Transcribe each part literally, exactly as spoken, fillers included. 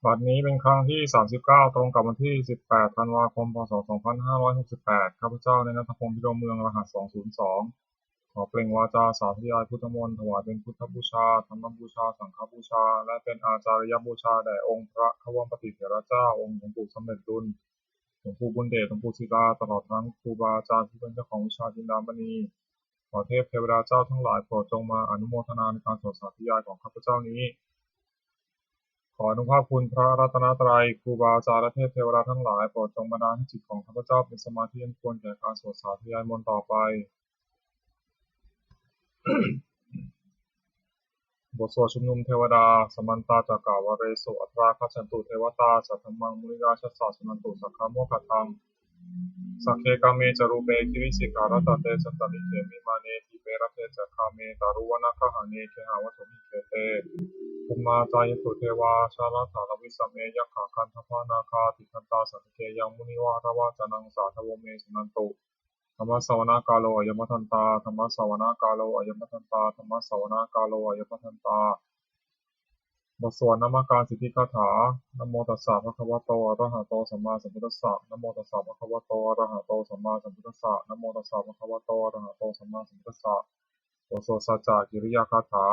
บัดนี้เป็นครั้งที่ สามสิบเก้า ตรงกับวันที่ สิบแปด ธันวาคม พ.ศ. สองพันห้าร้อยหกสิบแปด ข้าพเจ้า นายณัฐพงษ์ พิรมเมือง รหัส สองศูนย์สอง ขอเปล่งวาจาสาธยายพุทธมนต์ ถวายเป็นพุทธบูชา ธรรมบูชา สังฆบูชา และเป็นอาจาริยบูชาแด่องค์พระควัมปติเถระเจ้า องค์หลวงปู่สำเร็จลุน หลวงปู่บุญเดช หลวงปู่ศิลา ตลอดทั้งครูบาอาจารย์ผู้เป็นเจ้าของวิชาจินดามณี ขอเทพเทวดาเจ้าทั้งหลายโปรดจงมาอนุโมทนาในการสวดสาธยายของข้าพเจ้านี้ ขออานุภาพคุณพระรัตนตรัย ครูบาอาจารย์และเทพเทวดาทั้งหลาย โปรดจงบันดาลให้จิตของข้าพเจ้าเป็นสมาธิอันควรแก่การสวดสาธยายมนต์ต่อไป บทสวดชุมนุมเทวดา Samantā cakkavāḷesu atrāgacchantu devatā, saddhammaṃ munirājassa suṇantu saggamokkhadaṃ. Sagge kāme ca rūpe girisikharataṭe cantalikkhe vimāne, dīpe raṭṭhe ca gāme taruvanagahane gehavatthumhi khette, bhummā cāyantu devā jalathalavisame yakkhagandhabbanāgā, tiṭṭhantā santike yaṃ munivaravacanaṃ sādhavo me suṇantu. Dhammassavanakālo ayam bhadantā. Dhammassavanakālo ayam bhadantā. Dhammassavanakālo ayam bhadantā. บทสวดนมการสิทธิคาถา Namo tassa bhagavato arahato sammāsambuddhassa. Namo tassa bhagavato arahato sammāsambuddhassa. Namo tassa bhagavato arahato sammāsambuddhassa. บทสวดสัจจกิริยาคาถา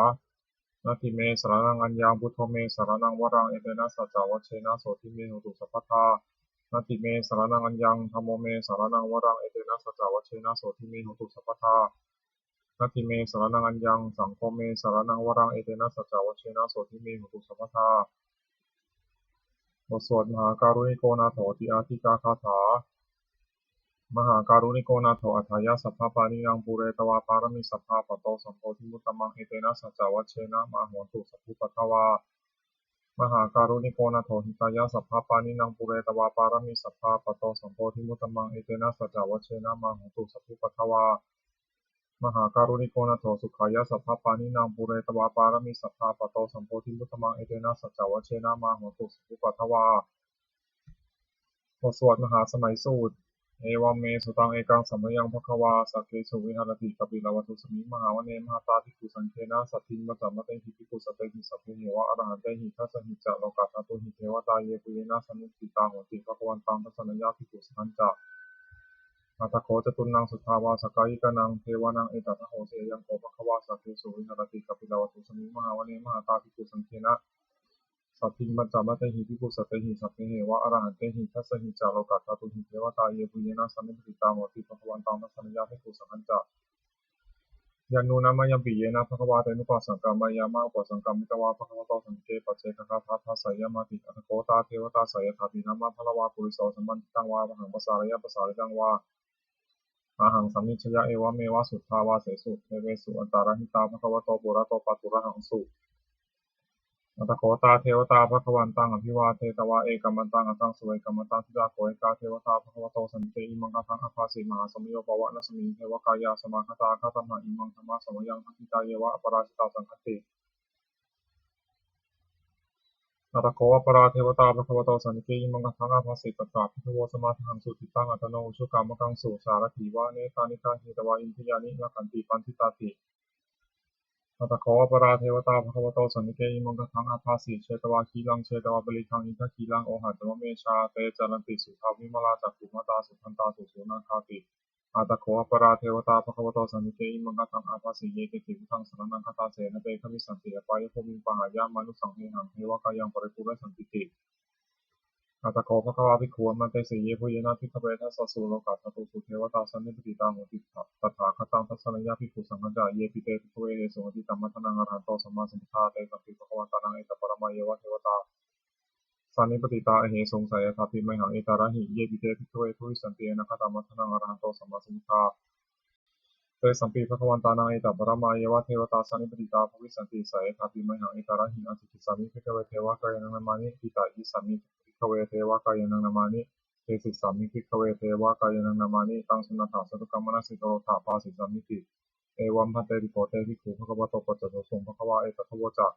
Natthi me saraṇaṃ aññaṃ, buddho me saraṇaṃ varaṃ, etena saccavajjena sotthi me hotu sabbadā. Natthi me saraṇaṃ aññaṃ, dhammo me saraṇaṃ varaṃ, etena saccavajjena sotthi me hotu sabbadā. Natthi me saraṇaṃ aññaṃ, saṅgho me saraṇaṃ varaṃ, etena saccavajjena sotthi me hotu sabbadā. บทสวดมหาการุณิโกนาโถติอาทิกาคาถา Mahākāruṇiko nātho atthāya sabbapāṇinaṃ, pūretvā pāramī sabbā patto sambodhimuttamaṃ, etena saccavajjena mā hontu sabbupaddavā. Mahākāruṇiko nātho hitāya sabbapāṇinaṃ, pūretvā pāramī sabbā patto sambodhimuttamaṃ, etena saccavajjena mā hontu sabbupaddavā. Mahākāruṇiko nātho sukhāya sabbapāṇinaṃ, pūretvā pāramī sabbā patto sambodhimuttamaṃ, etena saccavajjena mā hontu sabbupaddavā. บทสวดมหาสมัยสูตร Evaṃ me sutaṃ. Ekaṃ samayaṃ bhagavā sakkesu viharati kapilavatthusmiṃ mahāvane mahatā bhikkhusaṅghena saddhiṃ pañcamattehi bhikkhusatehi sabbeheva arahantehi dasahi ca lokadhātūhi devatā yebhuyyena sannipatitā honti bhagavantaṃ dassanāya bhikkhusaṅghañca. Atha kho catunnaṃ suddhāvāsakāyikānaṃ devānaṃ etadahosi: Ayaṃ kho bhagavā sakkesu viharati kapilavatthusmiṃ mahāvane mahatā bhikkhusaṅghena saddhiṃ pañcamattehi bhikkhusatehi sabbeheva arahantehi dasahi ca lokadhātūhi devatā yebhuyyena sannipatitā honti bhagavantaṃ dassanāya bhikkhusaṅghañca. Yannūna mayampi yena bhagavā tenupasaṅkameyyāma, upasaṅkamitvā bhagavato santike paccekagāthā bhāseyyāmāti. Atha kho tā devatā seyyathāpi nāma balavā puriso sammiñjitaṃ vā bāhaṃ pasāreyya, pasāritaṃ vā bāhaṃ sammiñjeyya, evameva suddhāvāsesu devesu antarahitā bhagavato purato pāturahaṃsu. Atha kho tā devatā bhagavantaṃ abhivādetvā ekamantaṃ aṭṭhaṃsu. Ekamantaṃ ṭhitā kho ekā devatā bhagavato santike imaṃ gāthaṃ abhāsi: Mahāsamayo pavanasmiṃ, devakāyā samāgatā; āgatamha imaṃ dhammasamayaṃ, dakkhitāyeva aparājitasaṅghanti. Atha kho aparā devatā bhagavato santike imaṃ gāthaṃ abhāsi: Tatra bhikkhavo samādahaṃsu, cittaṃ attano ujukamakaṃsu; sārathīva nettāni gahetvā, indriyāni rakkhanti paṇḍitāti. Atha kho aparā devatā bhagavato santike imaṃ gāthaṃ abhāsi: Chetvā khīlaṃ chetvā palighaṃ, indakhīlaṃ ohaccamanejā; te caranti suddhā vimalā, cakkhumatā sudantā susunāgāti. Atha kho aparā devatā bhagavato santike imaṃ gāthaṃ abhāsi: Ye keci buddhaṃ saraṇaṃ gatāse, na te gamissanti apāyabhūmiṃ; pahāya mānusaṃ dehaṃ, devakāyaṃ paripūressantīti. Atha kho bhagavā bhikkhū āmantesi: Yebhuyyena bhikkhave dasasu lokadhātūsu devatā sannipatitā honti tathāgataṃ dassanāya bhikkhusaṅghañca. Yepi te bhikkhave ahesuṃ atītamaddhānaṃ arahanto sammāsambuddhā, tesampi bhagavantānaṃ etaparamāyeva devatā sannipatitā ahesuṃ, seyyathāpi mayhaṃ etarahi. Yepi te bhikkhave bhavissanti anāgatamaddhānaṃ arahanto sammāsambuddhā, tesampi bhagavantānaṃ etaparamāyeva devatā sannipatitā bhavissanti, seyyathāpi mayhaṃ etarahi. Ācikkhissāmi bhikkhave devakāyānaṃ nāmāni, kittayissāmi bhikkhave devakāyānaṃ nāmāni, desissāmi bhikkhave devakāyānaṃ nāmāni. Taṃ suṇātha sādhukaṃ manasikarotha bhāsissāmīti. Evaṃ bhanteti kho te bhikkhū bhagavato paccassosuṃ. Bhagavā etadavoca: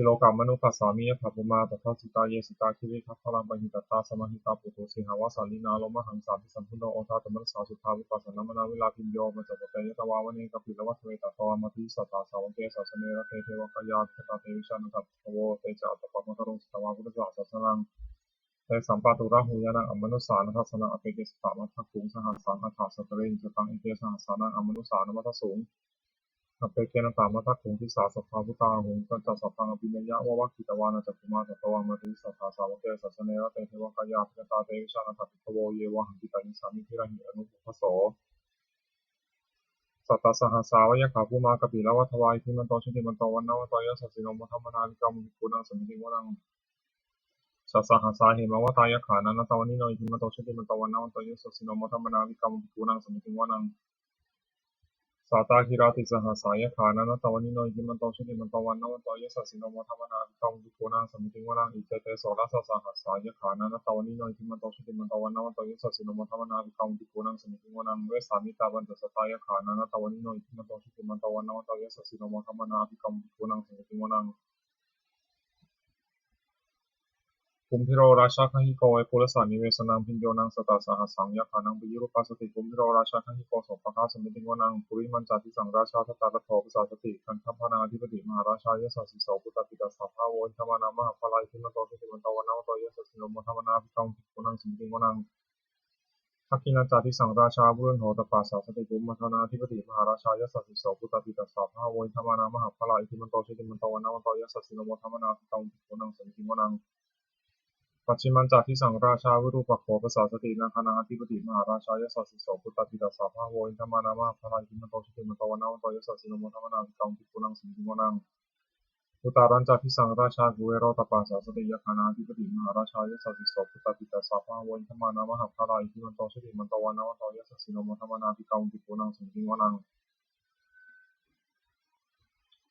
Silokamanukassāmi yattha bhummā tadassitā, ye sitā girigabbharaṃ pahitattā samāhitā. Puthū sīhāva sallīnā lomahaṃsābhisambhuno, odātamanasā suddhā vippasannamanāvilā. Bhiyyo pañcasate ñatvā vane kāpilavatthave, tato āmantayi satthā sāvake sāsane rate. Devakāyā abhikkantā te vijānātha bhikkhavo, te ca ātappamakaruṃ sutvā buddhassa sāsanaṃ. Tesaṃ pāturahu ñāṇaṃ amanussāna dassanaṃ. Appeke satamaddakkhuṃ sahassaṃ atha sattariṃ, sataṃ eke sahassānaṃ amanussānamaddasuṃ. Appekenantamaddakkhuṃ disā sabbā phuṭā ahuṃ. Tañca sabbaṃ abhiññāya vavakkhitvāna cakkhumā, tato āmantayi satthā sāvake sāsane rate. Devakāyā abhikkantā te vijānātha bhikkhavo, ye vohaṃ kittayissāmi girāhi anupubbaso. Sattasahassā va yakkhā bhummā kāpilavatthavā, iddhimanto jutimanto vaṇṇavanto yasassino, modamānā abhikkāmuṃ bhikkhūnaṃ samitiṃ vanaṃ. Chasahassā hemavatā yakkhā nānattavaṇṇino, iddhimanto jutimanto vaṇṇavanto yasassino, modamānā abhikkāmuṃ bhikkhūnaṃ samitiṃ vanaṃ. Sātāgirā tisahassā yakkhā nānattavaṇṇino, iddhimanto jutimanto vaṇṇavanto yasassino, modamānā abhikkāmuṃ bhikkhūnaṃ samitiṃ vanaṃ. Iccete soḷasasahassā yakkhā nānattavaṇṇino, iddhimanto jutimanto vaṇṇavanto yasassino, modamānā abhikkāmuṃ bhikkhūnaṃ samitiṃ vanaṃ. Vessāmittā pañcasatā yakkhā nānattavaṇṇino, iddhimanto jutimanto vaṇṇavanto yasassino, modamānā abhikkāmuṃ bhikkhūnaṃ samitiṃ vanaṃ. Kumbhīro rājagahiko vepullassa nivesanaṃ, bhiyyo naṃ satasahassaṃ yakkhānaṃ payirupāsati, kumbhīro rājagahiko sopāga samitiṃ vanaṃ. Purimañca disaṃ rājā dhataraṭṭho pasāsati, gandhabbānaṃ ādhipati mahārājā yasassi so. Puttāpi tassa bahavo indanāmā mahabbalā, iddhimanto jutimanto vaṇṇavanto yasassino, modamānā abhikkāmuṃ bhikkhūnaṃ samitiṃ vanaṃ. Dakkhiṇañca disaṃ rājā virūḷho tappasāsati, kumbhaṇḍānaṃ ādhipati mahārājā yasassi so. Puttāpi tassa bahavo indanāmā mahabbalā, iddhimanto jutimanto vaṇṇavanto yasassino, modamānā abhikkāmuṃ bhikkhūnaṃ samitiṃ vanaṃ. Pacchimañca disaṃ rājā virūpakkho pasāsati, nāgānaṃ ādhipati mahārājā yasassi so. Puttāpi tassa bahavo indanāmā mahabbalā, iddhimanto jutimanto vaṇṇavanto yasassino, modamānā abhikkāmuṃ bhikkhūnaṃ samitiṃ vanaṃ. Uttarañca disaṃ rājā kuvero tappasāsati, yakkhānaṃ ādhipati mahārājā yasassi so. Puttāpi tassa bahavo indanāmā mahabbalā, iddhimanto jutimanto vaṇṇavanto yasassino, modamānā abhikkāmuṃ bhikkhūnaṃ samitiṃ vanaṃ.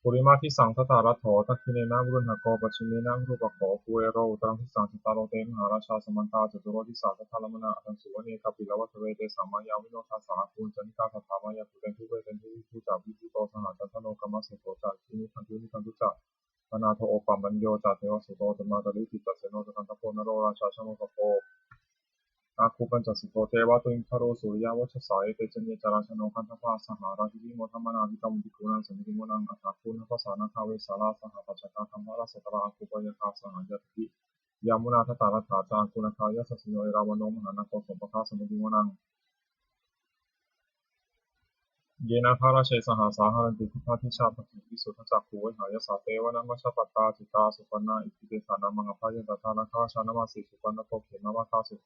Purimadisaṃ dhataraṭṭho, dakkhiṇena virūḷhako, pacchimena virūpakkho, kuvero uttaraṃ disaṃ. Cattāro te mahārājā samantā caturo disā daddallamānā, aṭṭhaṃsu vane kāpilavatthave. Tesaṃ māyāvino dāsā āgū vañcanikā saṭhā, māyā kuṭeṇḍu veṭeṇḍu viṭū ca viṭuṭo saha, candano kāmaseṭṭho ca kinnughaṇḍu nighaṇḍu ca, panādo opamañño ca devasūto ca mātali, cittaseno ca gandhabbo naḷo rājā janesabho. Āgū pañcasikho ceva timbarū suriyavaccasā, ete caññe ca rājāno gandhabbā saha rājubhi, modamānā abhikkāmuṃ bhikkhūnaṃ samitiṃ vanaṃ. Athāgū nābhasā nāgā vesālā saha tacchakā, kambalassatarā āgū pāyāgā saha ñātibhi. Yāmunā dhataraṭṭhā ca āgū nāgā yasassino, erāvaṇo mahānāgo sopāga samitiṃ vanaṃ. Ye nāgarāje sahasā haranti, dibbā dijā visuddhacakkhū, vehāyasā te vanamajjhapattā, citrā supaṇṇā iti tesa nāmaṃ. Abhayantadā nāgarājānamāsi, supaṇṇato khemamakāsi,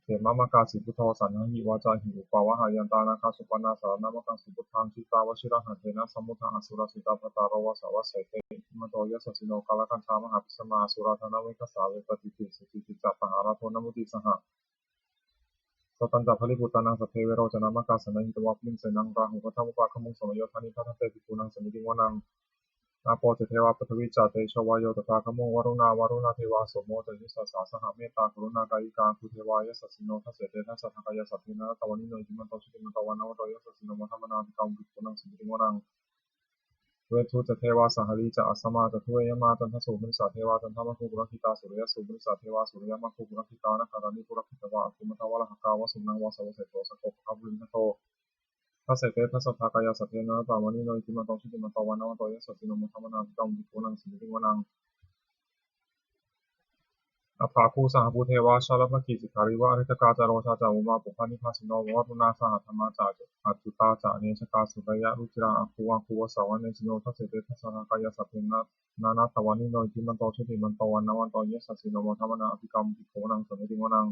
khemamakāsi buddho saṇhāhi vācāhi upavhayantā. Nāgā supaṇṇā saraṇamakaṃsu buddhaṃ, jitā vajirahatthena samuddaṃ asurā sitā. Bhātaro vāsavassete iddhimanto yasassino, kālakañjā mahābhismā asurā dānaveghasā. Vepacitti sucitti ca pahārādo namucī saha. Satañca baliputtānaṃ sabbe verocanāmakā, sannayhitvā baliṃ senaṃ rāhubhaddamupāgamuṃ, samayodāni bhaddante bhikkhūnaṃ samitiṃ vanaṃ. Āpo ca devā paṭhavī ca tejo vāyo tadāgamuṃ, varuṇā vāruṇā devā somo ca yasasā saha. Mettākaruṇākāyikā āgū devā yasassino, dasete dasadhā kāyā sabbe nānattavaṇṇino, iddhimanto jutimanto vaṇṇavanto yasassino, modamānā abhikkāmuṃ bhikkhūnaṃ samitiṃ vanaṃ. Veṇḍū ca devā sahalī ca asamā ca duve yamā, candassūpanisā devā candamāgū purakkhitā, suriyassūpanisā devā suriyamāgū purakkhitā, nakkhattāni purakkhitvā āgū mandavalāhakā. Vasūnaṃ vāsavassete sakko pāga purindado, dasete dasadhā kāyā sabbe nānattavaṇṇino, iddhimanto jutimanto vaṇṇavanto yasassino, modamānā abhikkāmuṃ bhikkhūnaṃ samitiṃ vanaṃ. Athāgū sahabhū devā jalamaggisikhāriva, ariṭṭhakā ca rojā ca umāpupphanibhāsino, varuṇā sahadhammā ca accutā ca anejakā sūleyyarucirā, āgū āgū vāsavanesino, dasete dasadhā kāyā sabbe nānattavaṇṇino, iddhimanto jutimanto vaṇṇavanto yasassino, modamānā abhikkāmuṃ bhikkhūnaṃ samitiṃ vanaṃ.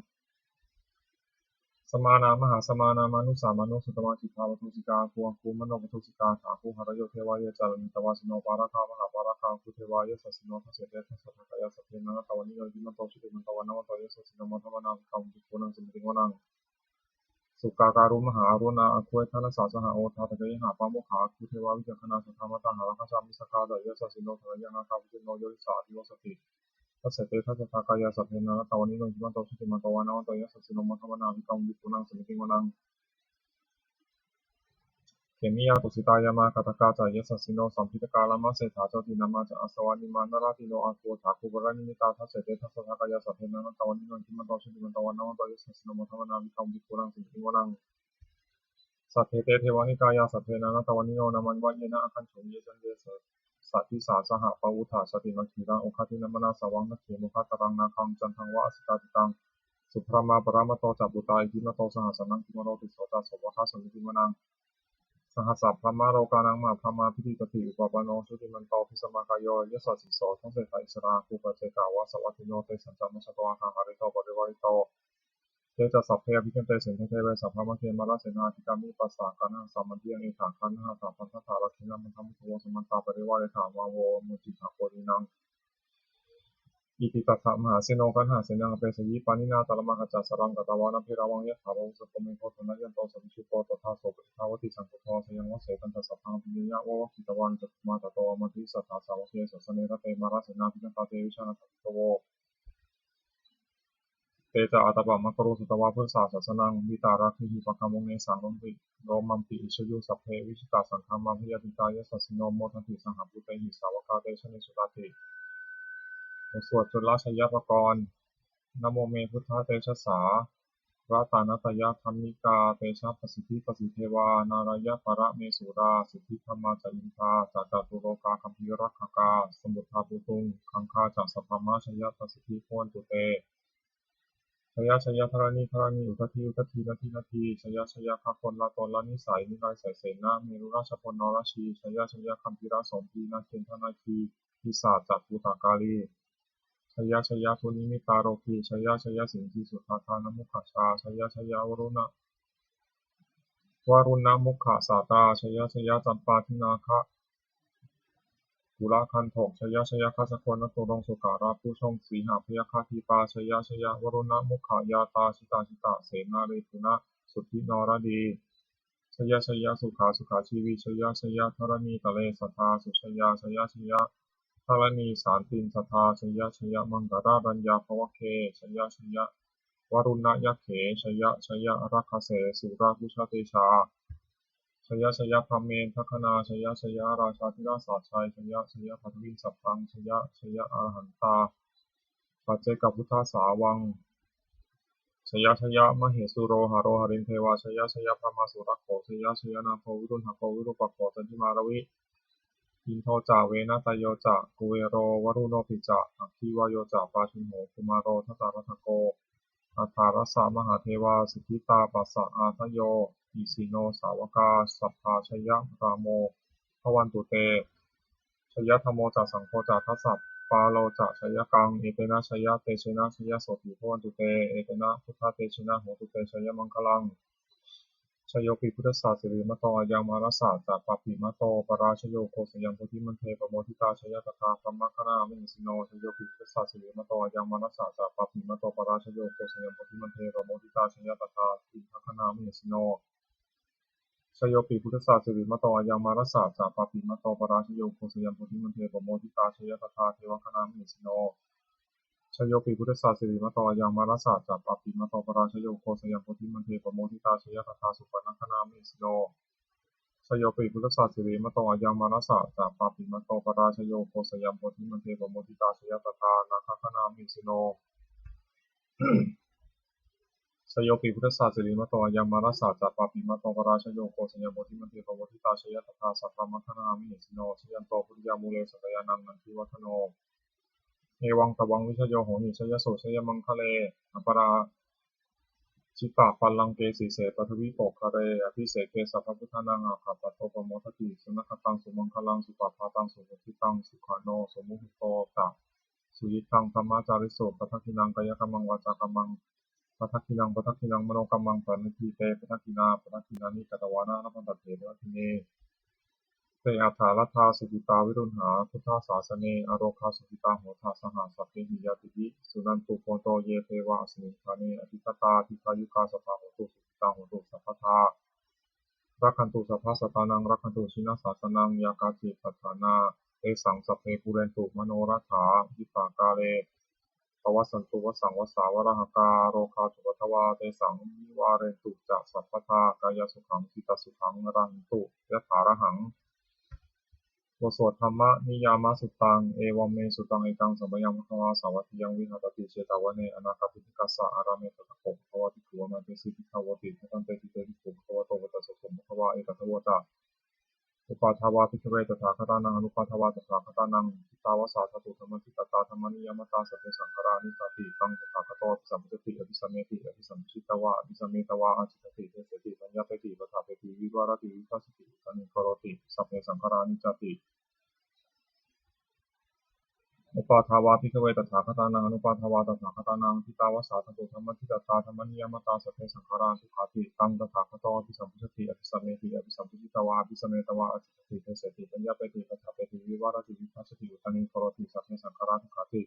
Samānā mahāsamānā mānusā mānusuttamā, khiḍḍāpadūsikā āgū āgū manopadūsikā, athāgū harayo devā ye ca lohitavāsino, pāragā mahāpāragā āgū devā yasassino, dasete dasadhā kāyā sabbe nānattavaṇṇino, iddhimanto jutimanto vaṇṇavanto yasassino, modamānā abhikkāmuṃ bhikkhūnaṃ samitiṃ vanaṃ. Sukkā karumhā aruṇā āgū veganasā saha, odātagayhā pāmokkhā āgū devā vicakkhaṇā, sadāmattā hāragajā missakā ca yasassino, thanayaṃ nāgā bhujongo yo disā abhivassati, dasete dasadhā kāyā sabbe nānattavaṇṇino, iddhimanto jutimanto vaṇṇavanto yasassino, modamānā abhikkāmuṃ bhikkhūnaṃ samitiṃ vanaṃ. Khemiyā tusitā yāmā kaṭṭhakā ca yasassino, lambitakā lāmaseṭṭhā jotināmā ca āsavā, nimmānaratino āgū ca kuparanimmitā. Dasete dasadhā kāyā sabbe nānattavaṇṇino, iddhimanto jutimanto vaṇṇavanto yasassino, modamānā vikkampitvāna samuddaṃ vanaṃ. Saṭṭhete devanikāyā sabbe nānattavaṇṇino, nāmanvayena āgañchuṃ ye caññe sadisā saha. Pavutthajātimakhīlaṃ oghatiṇṇamanāsavaṃ, dakkhemoghataraṃ nāgaṃ candaṃva asitātitaṃ. Subrahmā paramatto ca puttā iddhimato saha, sanaṅkumāro tisso ca sopāga samitiṃ vanaṃ. Sahassabrahmalokānaṃ mahābrahmābhitiṭṭhati, upapanno jutimanto bhismākāyo yasassi so. Dasettha issarā āgū paccekavasavattino, tesañca majjhato āga hārito parivārito. Te ca sabbe abhikkante sinde deve sabrahmake, mārasenā abhikkāmi passa kaṇhassa mandiyaṃ. Etha gaṇhatha bandhatha rāgena baddhā, muttavo samantā parivāretha, mā vo muñcittha pāṇinaṃ. Iti tattha mahāseno kaṇhasenaṃ apesayi, pāṇinā talamāhacca saraṃ katvāna bheravaṃ. Yathā pāvussako megho thanayanto savijjuko, tadā so paccudāvatti saṅkuddho asayaṃvase. Tañca sabbaṃ abhiññāya vavakkhitvāna cakkhumā, tato āmantayi satthā sāvake sāsane rate. Mārasenā abhikkantā te vijānātha bhikkhavo. Te ca ātappamakaruṃ sutvā buddhassa sāsanaṃ, vītarāgehi pakkāmuṃ nesaṃ lomampi iñjayuṃ. Sabbe vijitasaṅgāmā bhayātītā yasassino, modanti saha bhūtehi sāvakā te janesutāti. บทสวดจุลชัยปกรณ์ Namo me buddhatejasā ratanattayadhammikā, tejapasiddhi pasīdevā nārāyaparamesurā, siddhibrahmā ca indā ca catulokā gambhīrakkhakā, samuddā bhūtuṃ gaṅgā ca sabrahmajayapasiddhi bhavantu te. Jaya jaya dharaṇi dharaṇī udadhi udadhī nadi nadī, jaya jaya gaganalatanalanisai nirayasai sena merurājabalanarajī, jaya jaya gambhīrasombhī nāgendanāgī pisācabhūtakālī, jaya jaya dunnimittarogī, jaya jaya siṅgīsuddhādānamukhajā, jaya jaya varuṇṇa varuṇṇamukhasātrā, jaya jaya campādināga kulagandhok, jaya jaya gajjagannaturaṅga sukarabhujaṅga sīhabyagghadīpā, jaya jaya varuṇṇamukhayātrā jita jita senārī punasuddhi naradī, jaya jaya sukhā sukhā jīvī, jaya jaya dharaṇītale sadā sujayā, jaya jaya dharaṇī santin sadā, jaya jaya maṅkararājaṃ bhavagge, jaya jaya varuṇṇayakkhe, jaya jaya rakkhase surabhujatejā, jaya jaya brahmmendagaṇā, jaya jaya rājādhirājasājjaya, jaya jaya paṭhaviṃ sabbaṃ, jaya jaya arahantā paccekabuddhasāvaṃ, jaya jaya mahesuro haro harindevā, jaya jaya brahmā surakkho, jaya jaya nāgo viruḷhako virūpakkho candimā ravi, indo ca venateyyo ca kuvero varuṇopi ca, aggi vāyo ca pājuṇho kumāro dhataraṭṭhako, aṭṭhārasa mahādevā siddhitāpasaādayo, isino sāvakā sabbā jayarāmo bhavantu te. Jayadhammo ca saṅgho ca dasapālo ca jayakaṃ, etena jayatejena jayasotthī bhavantu te. Etena buddhatejena hotu te jayamaṅgalaṃ. Jayopi buddhassa sirīmato ayaṃ, mārassa ca pāpimato parājayo, ugghosayuṃ bodhimaṇḍe pamoditā, jaya tadā brahmagaṇā mahesino. Jayopi buddhassa sirīmato ayaṃ, mārassa ca pāpimato parājayo, ugghosayuṃ bodhimaṇḍe pamoditā, jaya tadā indagaṇā mahesino. Jayopi buddhassa sirīmato ayaṃ, mārassa ca pāpimato parājayo, ugghosayuṃ bodhimaṇḍe pamoditā, jaya tadā devagaṇā mahesino. Jayopi buddhassa sirīmato ayaṃ, mārassa ca pāpimato parājayo, ugghosayuṃ bodhimaṇḍe pamoditā, jaya tadā supaṇṇagaṇā mahesino. Jayopi buddhassa sirīmato ayaṃ, mārassa ca pāpimato parājayo, ugghosayuṃ bodhimaṇḍe pamoditā, jaya tadā nāgagaṇā mahesino. Jayopi buddhassa sirīmato ayaṃ, mārassa ca pāpimato parājayo, ugghosayuṃ bodhimaṇḍe pamoditā, jaya tadā sabrahmagaṇā mahesino. Jayanto bodhiyā mūle sakyānaṃ nandivaḍḍhano, evaṃ tvaṃ vijayo hohi jayassu jayamaṅgale. Aparājitapallaṅke sīse paṭhavipokkhare, abhiseke sabbabuddhānaṃ aggappatto pamodati. Sunakkhattaṃ sumaṅgalaṃ supabhātaṃ suhuṭṭhitaṃ, sukhaṇo sumuhutto ca suyiṭṭhaṃ brahmacārisu. Padakkhiṇaṃ kāyakammaṃ vācākammaṃ padakkhiṇaṃ, padakkhiṇaṃ manokammaṃ paṇidhī te padakkhiṇā. Padakkhiṇāni katvāna labhantatthe padakkhiṇe. Te atthaladdhā sukhitā viruḷhā buddhasāsane, arogā sukhitā hotha saha sabbehi ñātibhi. Suṇantu bhonto ye devā asmiṃ ṭhāne adhigatā, dīghāyukā sadā hontu, sukhitā hontu sabbadā. Rakkhantu sabbasattānaṃ, rakkhantu jinasāsanaṃ, yā kāci patthanā tesaṃ, sabbe pūrentu manorathā. Yuttakāle pavassantu vassaṃ vassā valāhakā, rogā cupaddavā tesaṃ nivārentu ca sabbadā, kāyasukhaṃ cittasukhaṃ arahantu yathārahaṃ. บทสวดธรรมนิยามสุตตัง Evaṃ me sutaṃ. Ekaṃ samayaṃ bhagavā sāvatthiyaṃ viharati jetavane anāthapiṇḍikassa ārāme. Tatra kho bhagavā bhikkhū āmantesi bhikkhavoti. Bhadanteti te bhikkhū bhagavato paccassosuṃ. Bhagavā etadavoca. Uppādā vā bhikkhave tathāgatānaṃ anuppādā vā tathāgatānaṃ, ṭhitā va sā dhātu dhammaṭṭhitatā dhammaniyāmatā, sabbe saṅkhārā aniccāti. Taṃ tathāgato abhisambujjhati abhisameti, abhisambujjhitvā abhisametvā ācikkhati deseti paññapeti paṭṭhapeti vivarati vibhajati uttānīkaroti, sabbe saṅkhārā aniccāti. Uppādā vā bhikkhave tathāgatānaṃ anuppādā vā tathāgatānaṃ, ṭhitā va sā dhātu dhammaṭṭhitatā dhammaniyāmatā, sabbe saṅkhārā dukkhāti. Taṃ tathāgato abhisambujjhati abhisameti, abhisambujjhitvā abhisametvā ācikkhati deseti paññapeti paṭṭhapeti vivarati vibhajati uttānīkaroti, sabbe saṅkhārā dukkhāti.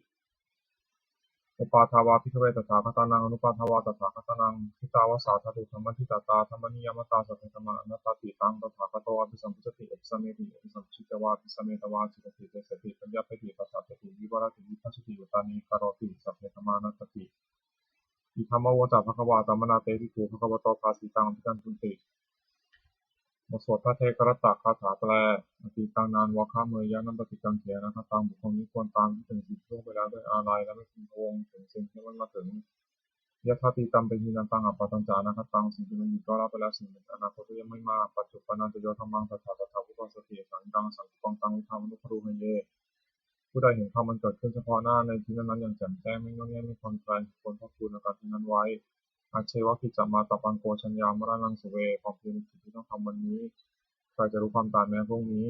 Uppādā vā bhikkhave tathāgatānaṃ anuppādā vā tathāgatānaṃ, ṭhitā va sā dhātu dhammaṭṭhitatā dhammaniyāmatā, sabbe dhammā anattāti. Taṃ tathāgato abhisambujjhati abhisameti, abhisambujjhitvā abhisametvā ācikkhati deseti paññapeti paṭṭhapeti vivarati vibhajati uttānīkaroti, sabbe dhammā anattāti. Idamavoca bhagavā. Attamanā te bhikkhū bhagavato bhāsitaṃ abhinandunti. บทสวดภัทเทกรัตตคาถาแปล Atītaṃ nānvāgameyya, nappaṭikaṅkhe anāgataṃ. บุคคลไม่ควรตามคิดถึงสิ่งที่ล่วงไปแล้วด้วยอาลัย และไม่พึงพะวงถึงสิ่งที่ยังไม่มาถึง Yadatītampahīnantaṃ, appattañca anāgataṃ. สิ่งที่เป็นอดีตก็ละไปแล้ว สิ่งที่เป็นอนาคตก็ยังไม่มา Paccuppannañca yo dhammaṃ, tattha tattha bhuyyasati. Asaṃhiraṃ asaṅkuppaṃ, taṃ viddhā manubrūhaye. ผู้ใดเห็นธรรมอันเกิดขึ้นเฉพาะหน้าในที่นั้นๆอย่างแจ่มแจ้ง ไม่ง่อนแง่น ไม่คลอนแคลน ควรพอกพูนอาการเช่นนั้นไว้ Ajjeva kiccamātappaṃ, ko jaññā maraṇaṃ suve. ความเพียรเป็นกิจที่ต้องทำวันนี้ ใครจะรู้ความตายแม้พรุ่งนี้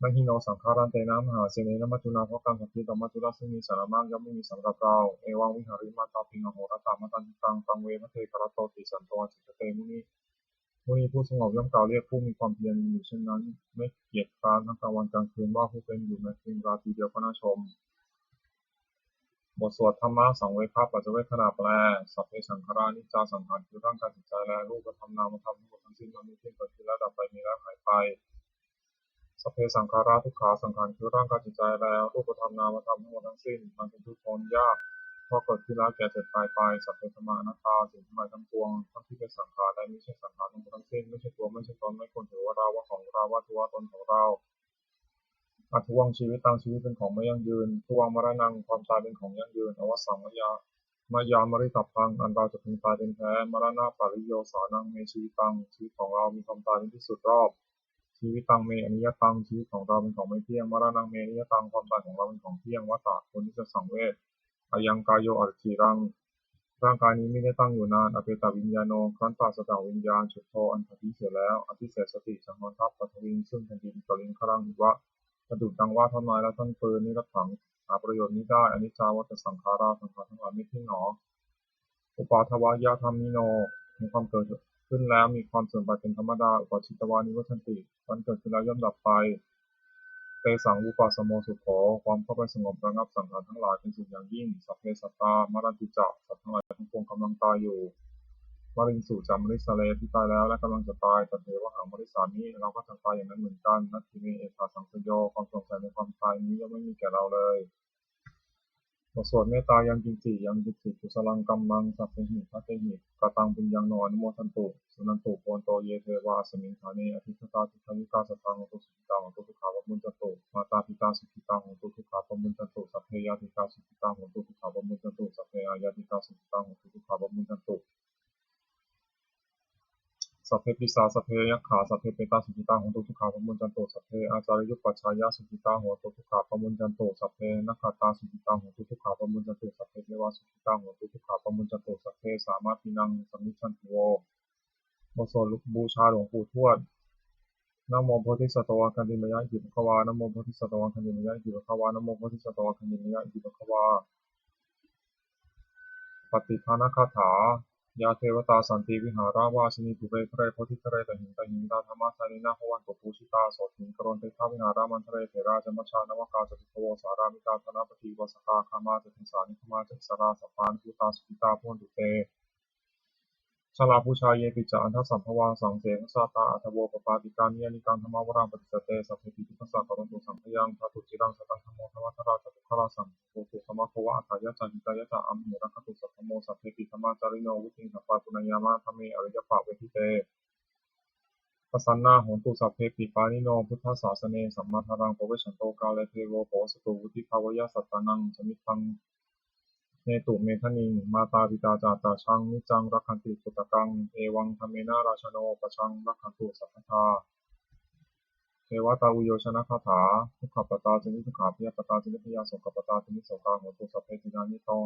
Na hi no saṅgarantena, mahāsenena maccunā. เพราะการผัดเพี้ยนต่อมัจจุราชซึ่งมีสารมาก ย่อมไม่มีสำหรับเรา Evaṃ vihārimātāpiṃ, ahorattamatanditaṃ, taṃ ve bhaddekarattoti, santo ācikkhate muni. มุนีผู้สงบย่อมกล่าวเรียกผู้มีความเพียรอยู่เช่นนั้น ไม่เกียจคร้านทั้งกลางวันกลางคืน ว่าผู้เป็นอยู่แม้เพียงราตรีเดียวก็น่าชม บทสวดธรรมสังเวคปัจจเวกขณาแปล Sabbe saṅkhārā aniccā. สังขารคือร่างกายจิตใจและรูปธรรมนามธรรมทั้งหมดทั้งสิ้น มันไม่เที่ยง เกิดขึ้นแล้วดับไป มีแล้วหายไป Sabbe saṅkhārā dukkhā. สังขารคือร่างกายจิตใจและรูปธรรมนามธรรมทั้งหมดทั้งสิ้น มันเป็นทุกข์ทนยาก เพราะเกิดขึ้นแล้วแก่เจ็บตายไป Sabbe dhammā anattā. สิ่งทั้งหลายทั้งปวง ทั้งที่เป็นสังขารและไม่ใช่สังขารทั้งหมดทั้งสิ้น ไม่ใช่ตัว ไม่ใช่ตน ไม่ควรถือว่าเรา ว่าของเรา ว่าตัวตนของเรา Adhuvaṃ jīvitaṃ. ชีวิตเป็นของไม่ยั่งยืน Dhuvaṃ maraṇaṃ. ความตายเป็นของยั่งยืน Avassaṃ mayā mayā maritabbaṃ. อันเราจะพึงตายเป็นแท้ Maraṇapariyosānaṃ me jīvitaṃ. ชีวิตของเรามีความตายเป็นที่สุดรอบ Jīvitaṃ me aniyataṃ. ชีวิตของเราเป็นของไม่เที่ยง Maraṇaṃ me niyataṃ. ความตายของเราเป็นของเที่ยง Vata. ควรที่จะสังเวช Ayaṃ kāyo aciraṃ. ร่างกายนี้มิได้ตั้งอยู่นาน Apetaviññāṇo. ครั้นปราศจากวิญญาณ Chuḍḍho. อันเขาทิ้งเสียแล้ว Adhisessati. จักนอนทับ Paṭhaviṃ. ซึ่งแผ่นดิน Kaliṅgaraṃ iva. ประดุจดังว่าท่อนไม้และท่อนฟืน Niratthaṃ. หาประโยชน์มิได้ Aniccā vata saṅkhārā. สังขารทั้งหลายไม่เที่ยงหนอ Uppādavayadhammino. มีความเกิดขึ้นแล้วมีความเสื่อมไปเป็นธรรมดา Uppajjitvā nivajjanti. ครั้นเกิดขึ้นแล้วย่อมดับไป Tesaṃ vūpasamo sukho. ความเข้าไปสงบระงับสังขารทั้งหลายเป็นสุขอย่างยิ่ง Sabbe sattā maranti ca. สัตว์ทั้งหลายทั้งปวงกำลังตายอยู่ Mariṃsu ca marissare. ที่ตายแล้วและกำลังจะตาย Tathevāhaṃ marissāmi. เราก็จักตายอย่างนั้นเหมือนกัน Natthi me ettha saṃsayo. ความสงสัยในความตายนี้ย่อมไม่มีแก่เราเลย บทสวดเมตตา Yaṃ kiñci yaṃ kiñci kusalaṃ kammaṃ sabbehi katehi kataṃ puññaṃ no anumodantu. Suṇantu bhonto ye devā asmiṃ ṭhāne adhigatā dīghāyukā sadā hontu sukhitā hontu dukkhā pamuñcantu. Mātā pitā sukhitā hontu dukkhā pamuñcantu. Sabbe ñātikā sukhitā hontu dukkhā pamuñcantu. Sabbe aññātikā sukhitā hontu dukkhā pamuñcantu. Sabbe pisā sabbe yakkhā sabbe petā sukhitā hontu dukkhā pamuñcantu. Sabbe ācariyupajjhāyā sukhitā hontu dukkhā pamuñcantu. Sabbe nakkhattā sukhitā hontu dukkhā pamuñcantu. Sabbe devā sukhitā hontu dukkhā pamuñcantu. Sabbe sampattīnaṃ samijjhantu vo. บทสวดบูชาหลวงปู่ทวด Namo bodhisatto āgantimāya iti bhagavā. Namo bodhisatto āgantimāya iti bhagavā. Namo bodhisatto āgantimāya iti bhagavā. Pattidānagāthā. Yā devatā santi vihāravāsinī, pubbe ghare bodhighare tahiṃ tahiṃ, tā dhammadānena bhavantu pūjitā, sotthiṃ karontedha vihāramaṇḍale. Therā ca majjhā navakā ca bhikkhavo, sārāmikā dānapatī upāsakā, gāmā ca desā nigamā ca issarā, sappāṇabhūtā sukhitā bhavantu te. Jalābujā yepi ca aṇḍasambhavā, saṃsedajātā athavopapātikā, niyyānikaṃ dhammavaraṃ paṭicca te, sabbepi dukkhassa karontu saṅkhayaṃ. Ṭhātu ciraṃ sataṃ dhammo, dhammaddharā ca puggalā, saṅgho hotu samaggo va, atthāya ca hitāya ca. Amhe rakkhatu saddhammo, sabbepi dhammacārino, vuḍḍhiṃ sampāpuṇeyyāma, dhamme ariyappavedite. Pasannā hontu sabbepi, pāṇino buddhasāsane, sammā dhāraṃ pavecchanto, kāle devo pavassatu, vuḍḍhibhāvāya sattānaṃ, samiddhaṃ netu medaniṃ. Mātā pitā ca atrajaṃ, niccaṃ rakkhanti puttakaṃ, evaṃ dhammena rājāno, pajaṃ rakkhantu sabbadā. Devatāuyyojanagāthā. Dukkhappattā ca niddukkhā, bhayappattā ca nibbhayā, sokappattā ca nissokā, hontu sabbepi pāṇino.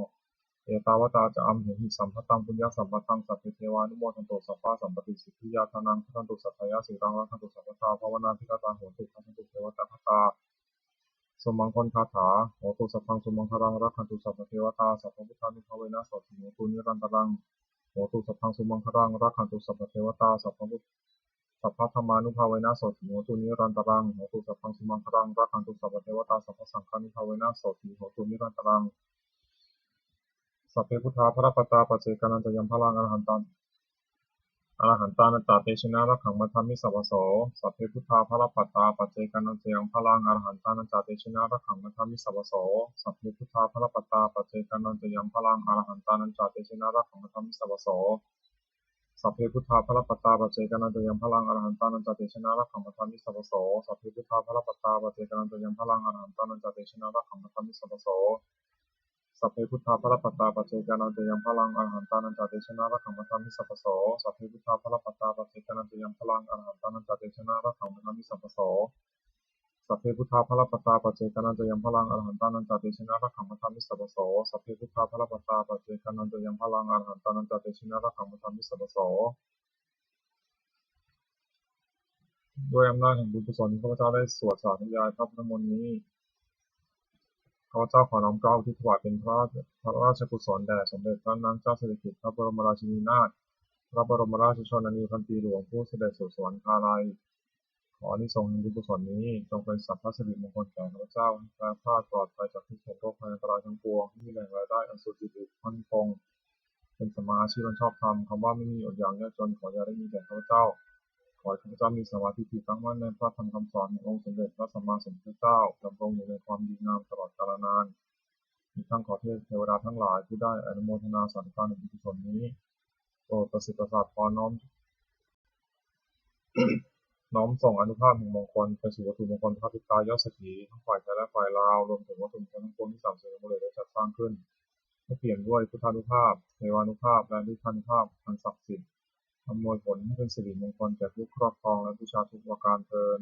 Ettāvatā ca amhehi, sambhataṃ puññasampadaṃ, sabbe devānumodantu, sabbasampattisiddhiyā. Dānaṃ dadantu saddhāya, sīlaṃ rakkhantu sabbadā, bhāvanābhiratā hontu, gacchantu devatāgatā. Sumaṅgalagāthā. Hotu sabbaṃ sumaṅgalaṃ, rakkhantu sabbadevatā, sabbabuddhānubhāvena, sotthī hontu nirantaraṃ. Hotu sabbaṃ sumaṅgalaṃ, rakkhantu sabbadevatā, sabbabud- sabbadhammānubhāvena, sotthī hontu nirantaraṃ. Hotu sabbaṃ sumaṅgalaṃ, rakkhantu sabbadevatā, sabbasaṅghānubhāvena, sotthī hontu nirantaraṃ. Sabbe buddhā balappattā, paccekānañca yaṃ balaṃ, arahantan arahantānañca tejena, rakkhaṃ bandhāmi sabbaso. Sabbe buddhā balappattā, paccekānañca yaṃ balaṃ, arahantānañca tejena, rakkhaṃ bandhāmi sabbaso. Sabbe buddhā balappattā, paccekānañca yaṃ balaṃ, arahantānañca tejena, rakkhaṃ bandhāmi sabbaso. Sabbe buddhā balappattā, paccekānañca yaṃ balaṃ, arahantānañca tejena, rakkhaṃ bandhāmi sabbaso. Sabbe buddhā balappattā, paccekānañca yaṃ balaṃ, arahantānañca tejena, rakkhaṃ bandhāmi sabbaso. Sabbe buddhā balappattā, paccekānañca yaṃ balaṃ, arahantānañca tejena, rakkhaṃ bandhāmi sabbaso. Sabbe buddhā balappattā, paccekānañca yaṃ balaṃ, arahantānañca tejena, rakkhaṃ bandhāmi sabbaso. Sabbe buddhā balappattā, paccekānañca yaṃ balaṃ, arahantānañca tejena, rakkhaṃ bandhāmi sabbaso. Sabbe buddhā balappattā, paccekānañca yaṃ balaṃ, arahantānañca tejena, rakkhaṃ bandhāmi sabbaso. ด้วยอำนาจแห่งบุญกุศลที่ข้าพเจ้าได้สวดสาธยายพระพุทธมนต์นี้ ข้าพเจ้าขอน้อมเกล้าอุทิศถวายเป็นพระราช พระราชกุศลแด่สมเด็จพระนางเจ้าสิริกิติ์ พระบรมราชินีนาถ พระบรมราชชนนีพันปีหลวง ผู้เสด็จสู่สวรรคาลัย ขออานิสงส์แห่งบุญกุศลนี้จงเป็นสัพพสิริมงคลแก่ข้าพเจ้า ให้แคล้วคลาดปลอดภัยจากทุกข์โศกโรคภัยอันตรายทั้งปวง ให้มีแหล่งรายได้อันสุจริตมั่นคง เป็นสัมมาอาชีพอันชอบธรรม คำว่าไม่มีอดอยากยากจน ขออย่าได้มีแก่ข้าพเจ้า ขอให้ข้าพเจ้ามีสัมมาทิฏฐิตั้งมั่นในพระธรรมคำสอนขององค์สมเด็จพระสัมมาสัมพุทธเจ้า ดำรงอยู่ในความดีงามตลอดกาลนาน อีกทั้งขอเทพเทวดาทั้งหลายผู้ได้อนุโมทนาสาธุการในบุญกุศลนี้ โปรดประสิทธิ์ประสาทพรน้อม น้อมส่งอานุภาพแห่งมงคลไปสู่วัตถุมงคลพระปิดตายอดเศรษฐี ทั้งฝ่ายไทยและฝ่ายลาว รวมถึงวัตถุมงคลทั้งปวงที่สามเสนอบุญได้จัดสร้างขึ้น ให้เปี่ยมด้วยพุทธานุภาพ เทวานุภาพ และฤทธานุภาพอันศักดิ์สิทธิ์ อำนวยผลให้เป็นสิริมงคลแก่ผู้ครอบครองและบูชาทุกประการเทอญ